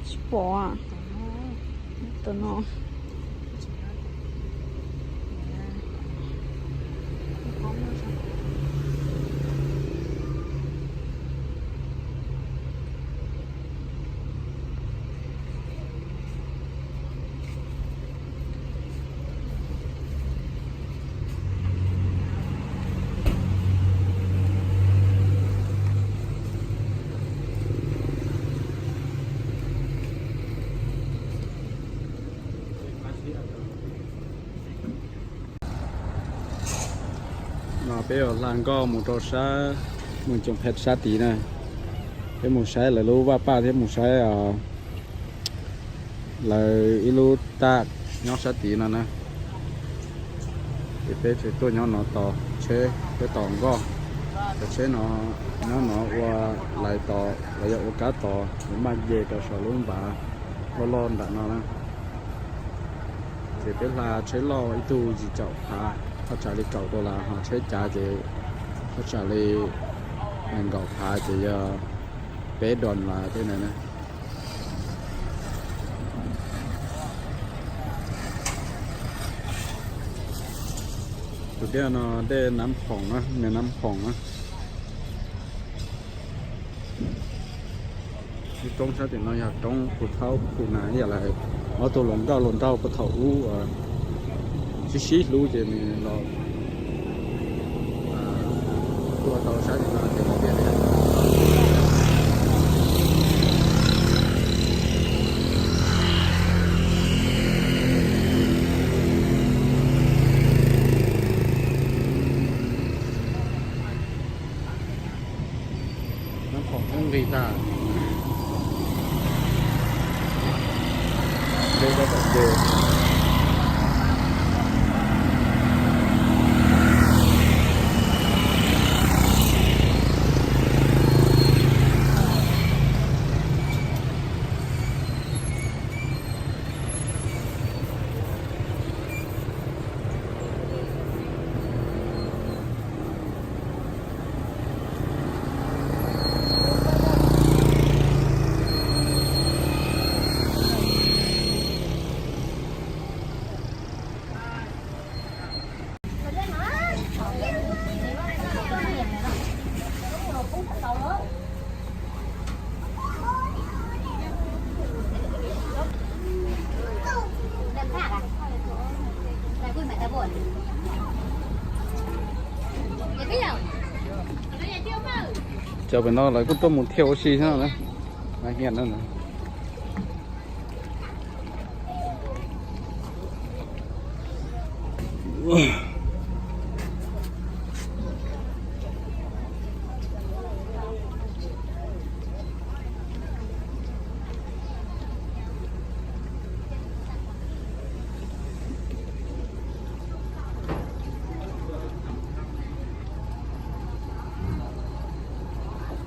Tsis pom tus no. No peb yuav hla nkoj mus rau sab Moos Coos Phem sab tid na. Peb mus saib lawv lub vaj paj thiab mus saib lawv ib lub taj nyob sab tid no na. Ces peb tseem tuaj nyob no tos tsheb, peb tos nkoj. Cov tsheb no nyob no ua lais tos los yog ua kab tos, nws maj ye rau saum lub npav loj loj nram no na. Ces peb hla tsheb loj ib tug yim caum phav, thaj tsam li kaum dollar, ho tsheb cav ces thaj tsam li nees nkaum phav ces yog peb dollar tej na. Tus dej no dej Nab Phoom na, me Nab Phoom na. Ib roob sab tim no yog roob Phu Thaub Phu na, yog lawv ob tug hluas nkauj hluas nraug puag thaum ub sib sib hlub ces nws los tua tau sab tim no ces Nab Phoom twb nqis tag. Dej rau tom ntej. Cov pem no lawv kuj tuaj mus thiaj ua si thiab no na. Hiaj no na.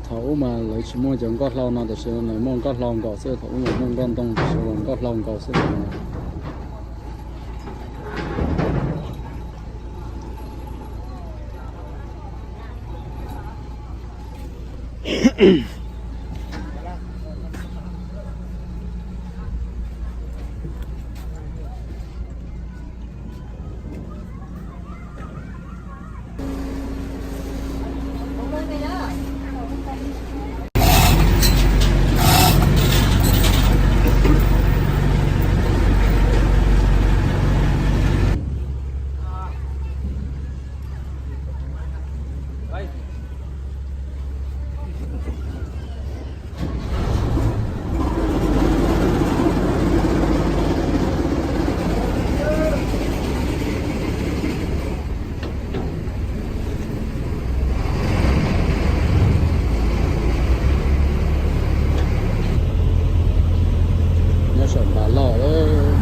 Thaum ub mas lawv tsis muaj cov nkoj hlau no, tam sim no lawv muaj nkoj hlau nkaus xwb. Thaum ub mas muaj nkoj ntoo, tam sim no nkoj hlau nkaus xwb. Nyob saum npav loj lawm.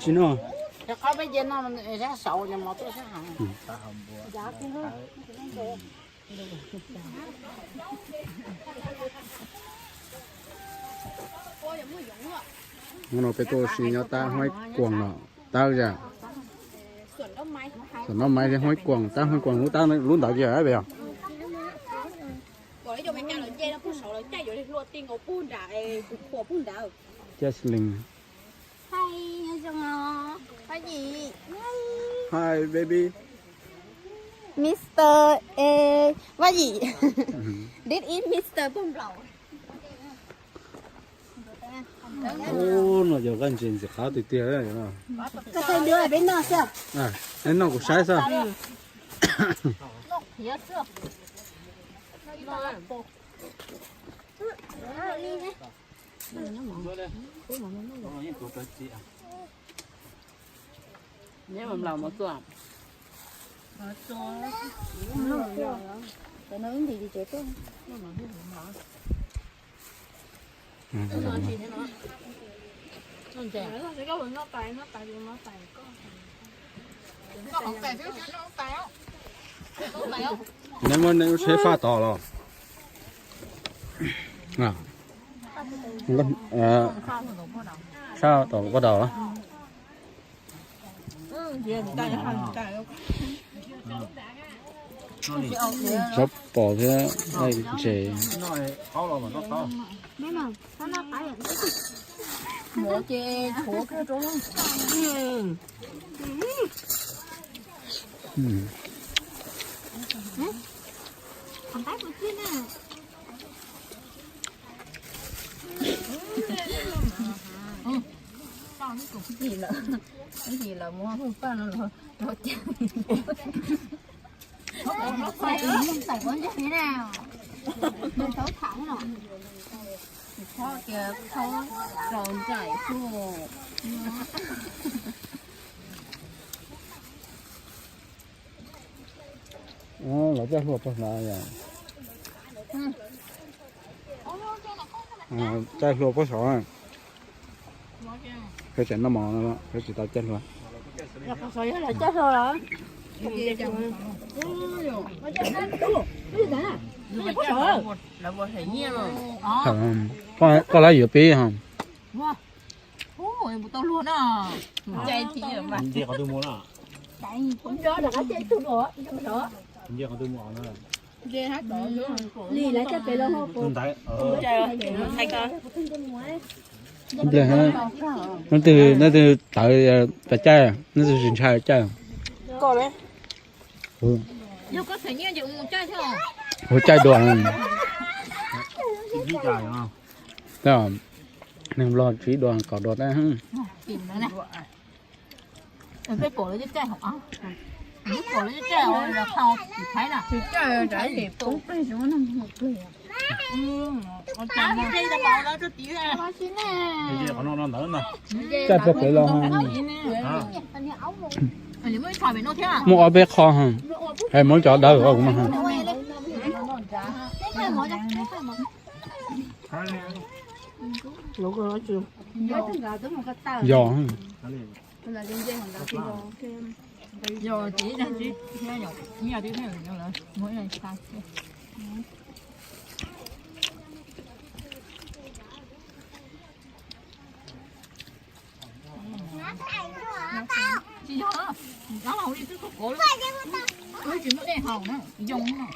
Tsis no. Hnub no peb tuaj ua si nyob tab Huaib Kuam no, tab yam, tam no mas yog Huaib Kuam, tab Huaib Kuam lub tab lub ntawd kiag peb yog. Jaslyn. Hi baby. Mister, eh, Vaj Yim. This is Mister Pog Nplaum. Ub, no yog vaj ntses ntxim qab tiag tiag. Noj kuv saib xwb. Neb muab neb lub tsheb faj tod los? Sab tom poj daus. Tsob pom thiab ntses. Lawv caij hlua puag saud yom. Caij hlua puag saud. Peb tseem noj mov no, peb tsis tau caij hlua. Koj lab yuav pib ho. Nplej, neb twg tawv, caij, neb twg tsis ntshai caij. Hu caij dua. Neeg Nplog tsib dua kaum dua tab. Caij puag pem los. Muaj ob peb qho, es muab cov dawb kuv no. Yog. Tsis yog, nyob hauv li twb kov kov lawm. Wb tsis muaj dej haus na, yoo na.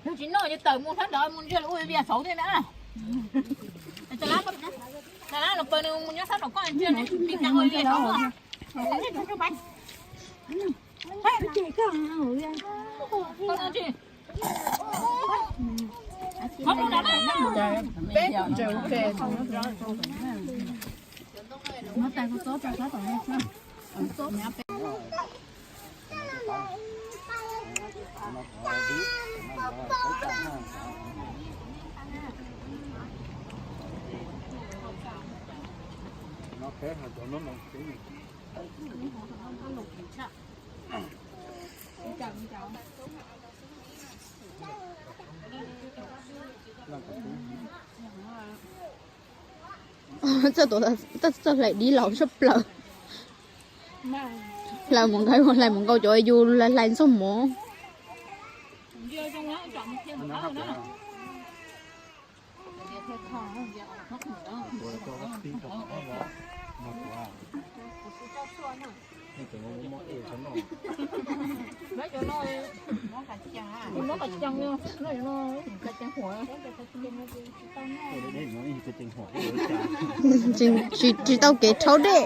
Yog tsis noj ces tawm mus sab nrad mus ntsia lawv ua vias saud thiab na. Cas lab los pawg nws mus nyob sab nraum koj ntsia nws pis kas ua vias saud. Txoj tuav, txoj hlais div laus tshaj plaws. Hlais mus nkaus, hlais mus nkaus cov yus hlais ntxuag mov. Tsis, tsis tau kev rhaub dej.